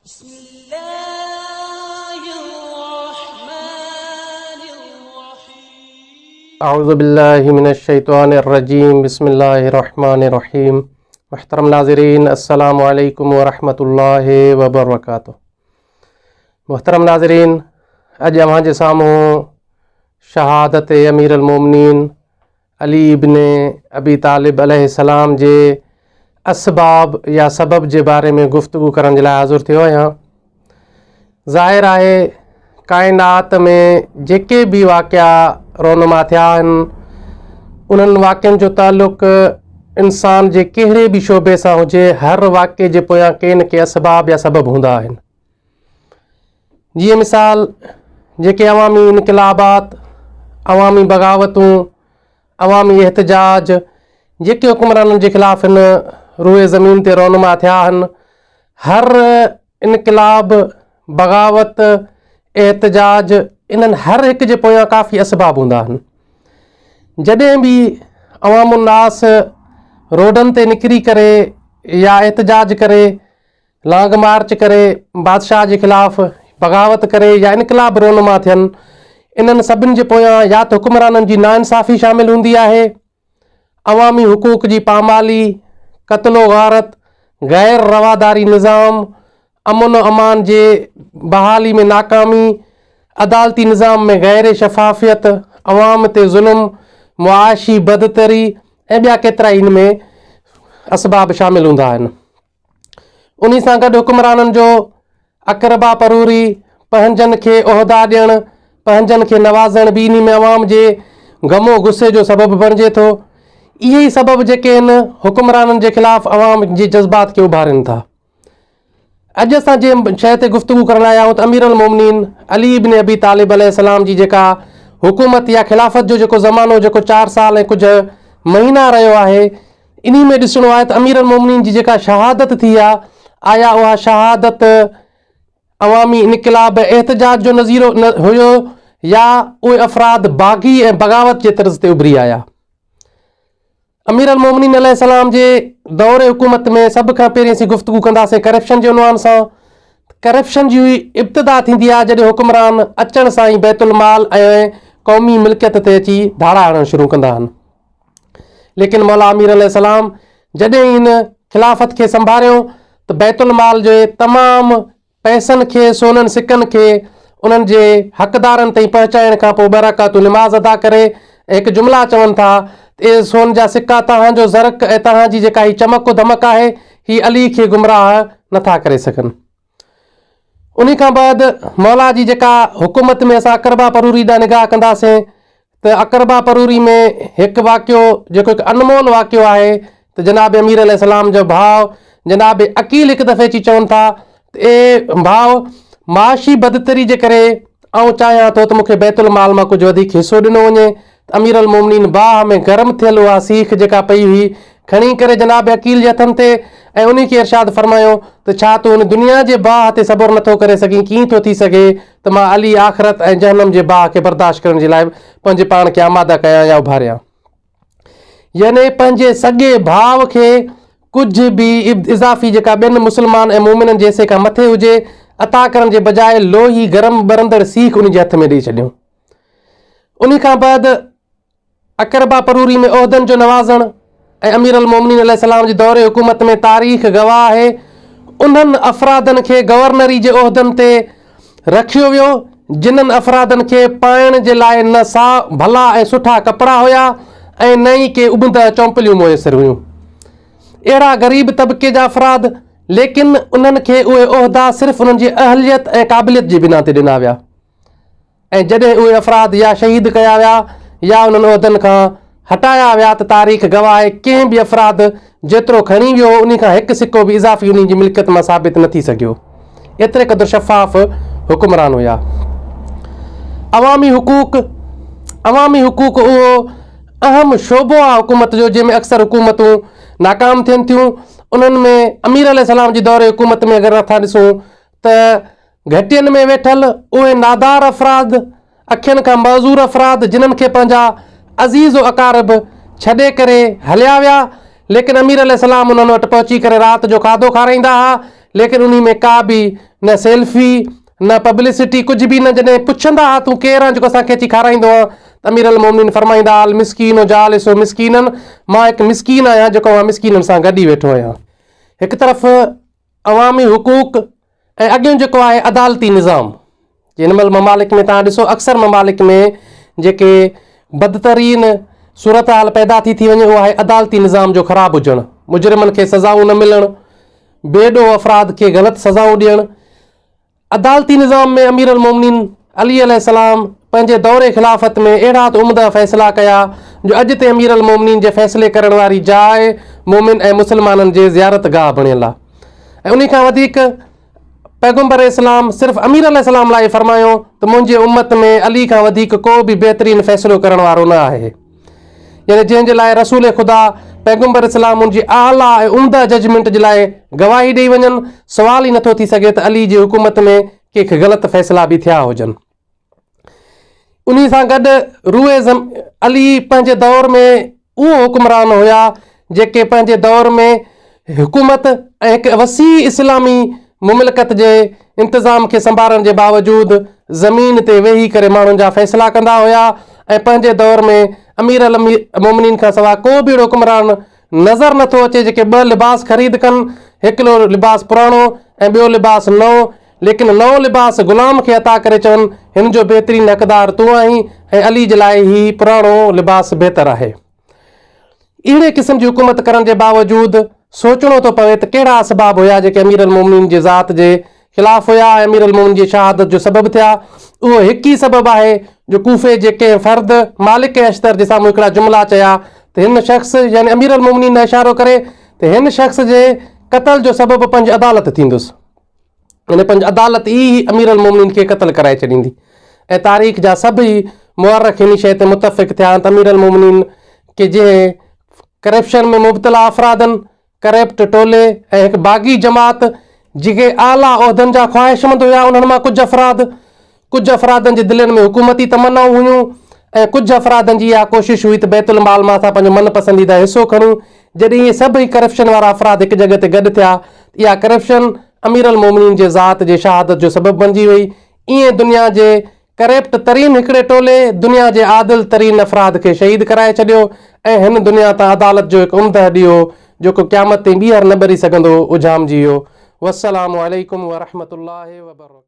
بسم الله الرحمن الرحيم. اعوذ بالله من الشيطان الرجيم بسم الله الرحمن الرحيم. محترم ناظرين، السلام عليڪم ورحمة الله وبرڪاته. محترم ناظرين، اڄ اوهان جي سامهون شهادت امير المومنين علي ابن ابي طالب عليه السلام جي اسباب يا سبب جي باري ۾ گفتگو ڪرڻ جي لاء حاضر ٿيو آهيان. ظاهر آهي ڪائنات ۾ جيڪي به واقعا رونما ٿيا آهن، انهن واقعن جو تعلق انسان جي ڪهڙي به شعبي سان هجي، هر واقعي جي پويان ڪي نه ڪي اسباب يا سبب هوندا آهن. جيئن مثال جيڪي عوامي انقلابات، عوامي بغاوتون، عوامي احتجاج جيڪي حڪمرانن جي خلاف هن روئي زمين تي رونما ٿيا آهن، هر انقلاب، بغاوت، احتجاج انهن هر هڪ جي پويان ڪافي اسباب هوندا آهن. جڏهن به عوام الناس روڊن تي نڪري ڪري يا احتجاج ڪري، لانگ مارچ ڪري، بادشاهه جي خلاف بغاوت ڪري يا انقلاب رونما ٿين، انهن سڀن جي پويان يا ته حڪمرانن جي ناانصافي شامل هوندي آهي، عوامي حقوق جي پامالي، قتل و غارت، غير رواداري نظام، امن و امان جي بحالي ۾ ناڪامي، عدالتي نظام ۾ غير شفافيت، عوام تي ظلم، معاشي بدتري ۽ ٻيا ڪيترائي ان ۾ اسباب شامل هوندا آهن. انهي سان گڏ حڪمرانن جو اقربا پروري، پنهنجن کي عهدا ڏيڻ، پنهنجن کي نوازڻ به انهي ۾ عوام جي غم و غصي جو سبب بڻجي ٿو. اهي ئي سبب جيڪي آهن حڪمرانن جي خلاف عوام جي جذبات کي اڀارين ٿا. اڄ اسان جنهن شيء تي گفتگو ڪرڻ آيا آهيون ته امير المومنين علي ابن ابي طالب عليه السلام جي جيڪا حڪومت يا خلافت جو جيڪو زمانو جيڪو 4 سال ۽ ڪجهه مهينا رهيو آهي، انهي ۾ ڏسڻو آهي ته امير المومنين جي جيڪا شهادت ٿي آ، آيا اها شهادت عوامي انقلاب ۽ احتجاج جو نظيرو هيو يا اهي افراد باغي ۽ بغاوت جي طرز تي اڀري آيا. امير المومنين عليه السلام جي دور حڪومت ۾ سڀ کان پهرين اسين گفتگو ڪنداسين ڪرپشن جي عنوان سان. ڪرپشن جي ابتدا ٿيندي آ جڏهن حڪمران اچڻ سان ئي بيت المال ۽ قومي ملڪيت تي اچي ڌاڙا هڻڻ شروع ڪندا آهن. ليڪن مولا امير عليه السلام جڏهن هن خلافت کي سنڀاريو ته بيت المال جي تمام پئسن کي، سونن سڪن کي انهن جي حقدارن تائين پهچائڻ کان پوء ٻه رڪعتون نماز ادا ڪري ۽ هڪ جملا چون ٿا ته اي سون جا سڪا توهان جو زرق ۽ توهان جي جيڪا هي چمڪ و ڌمڪ آهي هي علي کي گمراهه نٿا ڪري سگهن. انهي کان بعد مولا جي جيڪا حڪومت ۾ اسان اقربا پروري ڏانهن نگاهه ڪنداسين ته اقربا پروري ۾ هڪ واقعو جيڪو هڪ انمول واقعو آهي ته جناب امير عليه السلام جو ڀاء جناب عقيل هڪ دفعي اچي چون ٿا ته اي ڀاء معاشي بدتري جي ڪري آئون چاهيان ٿو ته مون کي بيت المال مان ڪجهه وڌيڪ حصو ڏنو وڃي ته امير المومنين باهه ۾ گرم ٿيل اها سيخ جيڪا پئي هئي کڻي ڪري جناب عقيل جي هٿن تي ۽ انهي کي ارشاد فرمايو ته ڇا تون هن دنيا جي باهه تي صبر نٿو ڪري سگهين ڪيئن ٿو ٿي سگهي ته مان علي آخرت ۽ جهنم جي باهه کي برداشت ڪرڻ جي لاء پنهنجي پاڻ کي آماده ڪيان يا اڀاريان. يعني پنهنجي سڳي ڀاء کي ڪجهه به اضافي جيڪا ٻين مسلمان ۽ مؤمنن جي حصي کان مٿي هجي عطا ڪرڻ جي بجاء لوهي گرم ٻرندڙ سيخ انهي جي هٿ ۾ ڏئي ڇڏيو. انهي کان بعد اقربا پروري ۾ عهدن جو نوازڻ ۽ امير المومنين عليه السلام جي دور حڪومت ۾ تاريخ گواهه آهي انهن افرادن کي گورنري جي عهدن تي رکيو ويو جنن افرادن کي پائڻ جي لاء نه سا ڀلا ۽ سٺا ڪپڙا هيا ۽ نه ئي ڪي اڀندهه چونپليون ميسر هيون. اهڙا غريب طبقي جا افراد ليڪن انهن کي اهي عهدا صرف انهن جي اهليت ۽ قابليت جي بنا تي ڏنا ويا. ۽ جڏهن اهي افراد يا شهيد ڪيا ويا يا انهن عهدن کان هٽايا ويا ته تاريخ گواهه آهي ڪنهن به افراد جيترو کڻي ويو هو انهي کان هڪ سڪو به اضافي انهي جي ملڪيت مان ثابت نه ٿي سگهيو. ايتري قدر شفاف حڪمران هيا. عوامي حقوق، عوامي حقوق اهو اهم شعبو آهي حڪومت جو جنهن ۾ اڪثر حڪومتون ناڪام ٿين ٿيون. انهن ۾ امير عليه السلام جي دور حڪومت ۾ اگر اسان ڏسون ته گهٽين ۾ ويٺل اهي نادار افراد، اکين کان معذور افراد جنھن کي پنھنجا عزيز و اقارب ڇڏي ڪري هليا ويا، ليڪن امير عليه السلام انهن وٽ پهچي ڪري رات جو کاڌو کارائيندا ها، ليڪن انهي ۾ ڪا به نه سيلفي نه پبلسٽي ڪجهه به نه جڏهن پڇندا ها تون ڪير آن جيڪو اسان کي اچي کارائيندو آن ته امير المومنين فرمائيندا ها المسڪين جالس مسڪينا مان هڪ مسڪين آهيان جيڪو اوهان مسڪينن سان گڏ ئي ويٺو آهيان. هڪ طرف عوامي حقوق ۽ اڳيون جيڪو آهي عدالتي نظام جي هن مهل ممالڪ ۾ توهان ڏسو اڪثر ممالڪ ۾ جيڪي بدترين صورتحال پيدا ٿي ٿي وڃي اها آهي عدالتي نظام جو خراب هجڻ مجرمن کي سزائون نه ملڻ بي ڏوهه افراد کي غلط سزائون ڏيڻ، عدالتي نظام ۾ امير المومنين علي عليه السلام پنهنجي دور خلافت ۾ اهڙا ته عمده فيصلا ڪيا جو اڄ تائين امير المومنين جي فيصلي ڪرڻ واري جاء مومن ۽ مسلمانن جي زيارت گاهه بڻيل آهي ۽ انهي کان وڌيڪ پيغمبر اسلام صرف امير عليه السلام لاء فرمايو ته منهنجي امت ۾ علي کان وڌيڪ ڪو به بهترين فيصلو ڪرڻ وارو نه آهي. يعني جنهن جي لاء رسول خدا پيغمبر اسلام ان جي اعليٰ ۽ عمده ججمينٽ جي لاء گواهي ڏئي وڃن، سوال ئي نٿو ٿي سگهي ته علي جي حڪومت ۾ ڪي غلط فيصلا به ٿيا هجن. انهي سان گڏ روء زم علي پنهنجي دور ۾ اهو حڪمران هيا جيڪي پنهنجي دور ۾ حڪومت ۽ هڪ وسيع اسلامي مملڪت جي انتظام کي سنڀارڻ جي باوجود زمين تي ويهي ڪري ماڻهن جا فيصلا ڪندا هيا ۽ پنهنجي دور ۾ امير المومنين کان سواء ڪو به اهڙو حڪمران نظر نٿو اچي جيڪي ٻه لباس خريد ڪن هڪڙو لباس پراڻو ۽ ٻيو لباس نئون ليڪن نئون لباس غلام کي عطا ڪري چون هن جو بهترين حقدار تون آهين ۽ علي جي لاء هي پراڻو لباس بهتر آهي. اهڙي قسم جي حڪومت ڪرڻ جي باوجود سوچڻو ٿو پوي ته ڪهڙا اسباب هيا جيڪي امير المومنين جي ذات جي خلاف هيا ۽ امير المومنين جي شهادت جو سبب ٿيا. اهو هڪ ئي سبب آهي جو ڪوفي جي ڪنهن فرد مالڪ اشتر جي سامهون هڪڙا جملا چيا ته هن شخص يعني امير المومنين ڏانهن اشارو ڪري ته هن شخص جي قتل جو سبب پنهنجي عدالت ٿيندس. يعني پنهنجي عدالت ئي امير المومنين کي قتل ڪرائي ڇڏيندي ۽ تاريخ جا سڀئي مؤرخ ان شيء تي متفق ٿيا آهن ته امير المومنين کي جنهن ڪرپشن ۾ مبتلا افرادن، ڪرپٽ ٽولي ۽ هڪ باغي جماعت جيڪي اعليٰ عهدن جا خواهشمند هيا انهن مان ڪجهه افراد ڪجهه افرادن جي دلين ۾ حڪومتي تمنائون هيون ۽ ڪجهه افرادن جي اها ڪوشش هئي ته بيت المال مان اسان پنهنجو من پسنديده حصو کڻون. جڏهن اهي سڀئي ڪرپشن وارا افراد هڪ جڳهه تي گڏ ٿيا ته اها ڪرپشن امير المومنين جي ذات جي شهادت جو سبب بڻجي وئي. ائين دنيا جي ڪرپٽ ترين هڪڙي ٽولي دنيا جي عادل ترين افراد کي شهيد ڪرائي ڇڏيو ۽ هن دنيا تان عدالت جو هڪ عمده ڏيئو جيڪو قيامت تائين ٻيهر نه ٻري سگهندو اجهامجي ويو. والسلام عليڪم ورحمة الله وبرڪاته.